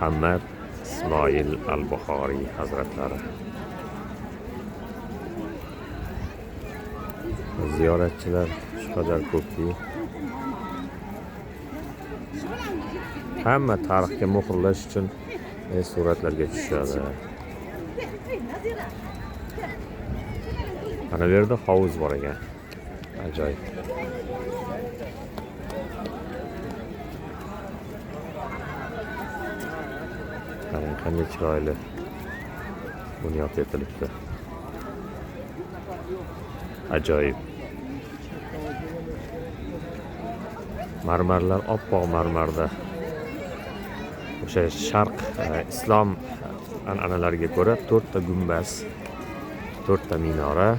Muhammad Ismoil al-Buxoriy hazratlari. Ziyoratchilar shu qadar ko'pki, hamma tarixga muhrlash uchun suratlarga tushadi. Mana bu yerda hovuz bor ekan. Ajoyib. Qarang, qanday chiroyli bunyod etilibdi. Ajoyib. Marmarlar oppoq marmarda. O'sha sharq islom an'analariga ko'ra 4 ta gumbaz, 4 ta minora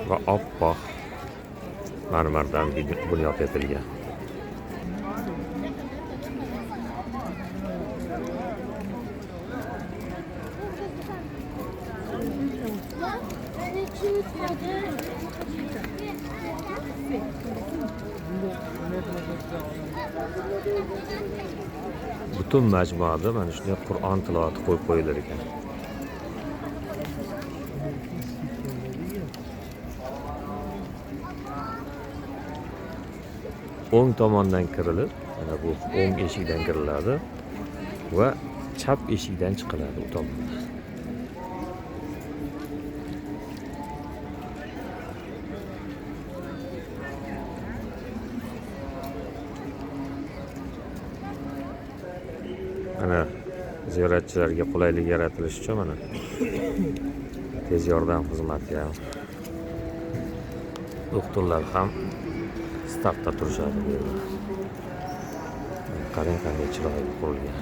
va oppoq marmardan bunyod etilgan. Butun majmuada mana shunday Qur'on tilovati qo'yib qo'yilar ekan. O'ng tomondan kirilib, mana bu o'ng eshikdan kiriladi va chap eshikdan chiqiladi u tomondan. Mana ziyoratchilarga qulaylik yaratilishi uchun mana tez yordam xizmati ham, doktorlar ham startda turishadi bu yerda. Qarang, qanday chiroyli qurilgan.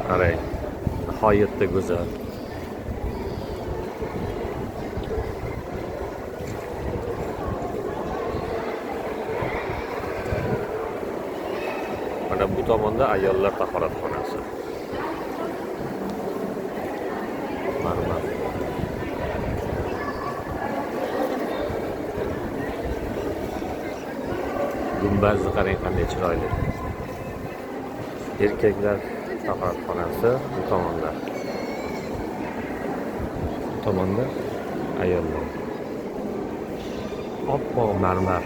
Qarang, nihoyatda go'zal. Mana bu tomonda ayollar tahoratxonasi. Marmar. Gumbazni qarang, qanday chiroyli. Erkaklar tahoratxonasi bu tomonda. Bu tomonda ayollar. Oppoq marmar.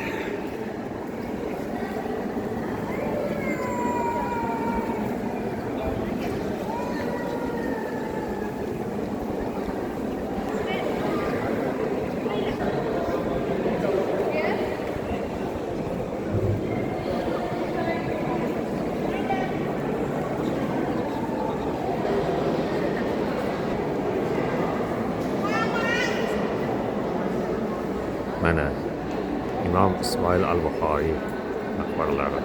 Mana Imom Ismoil al-Buxoriy maqbaralari.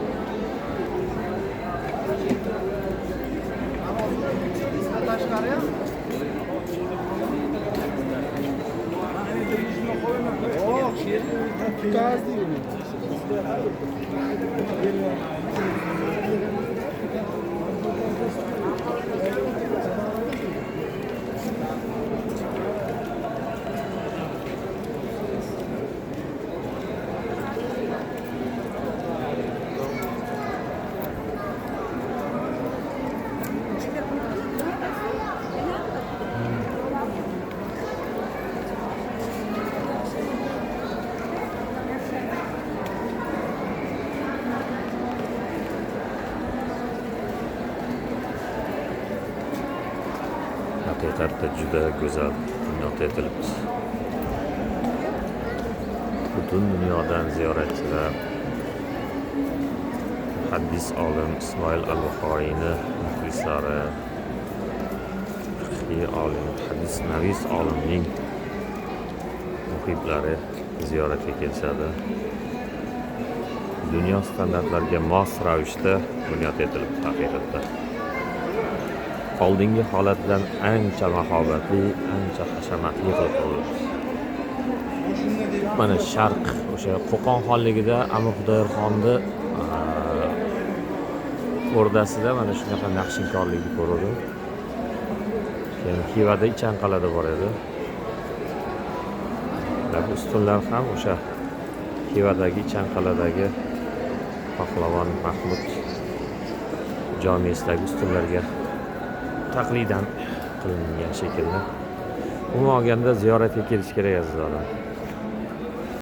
Haqiqatda juda go'zal bunyod etilibdi. Butun dunyodan ziyoratchilar muhaddis olim Ismoil al-Buxoriyni muxlislari, fiqhiy olim, hadis navis olimning muhiblari ziyoratga kelishadi. Dunyo standartlariga mos ravishda bunyod etilibdi haqiqatda. Oldingi holatdan ancha mahobatli, ancha hashamatli qilib qurildi. Mana sharq o'sha Qo'qon xonligida Amir Xudoyorxonni o'rdasida mana shunaqa naqshinkorlikni ko'rdim. Keyin Xivada Ichanqal'ada bor edi. Bu ustunlar ham o'sha Xivadagi Ichanqal'adagi Pahlavon Mahmud jomesidagi ustunlarga taqlidan qilingan shekilli. Umuman olganda, ziyoratga kelish kerak, azizlar.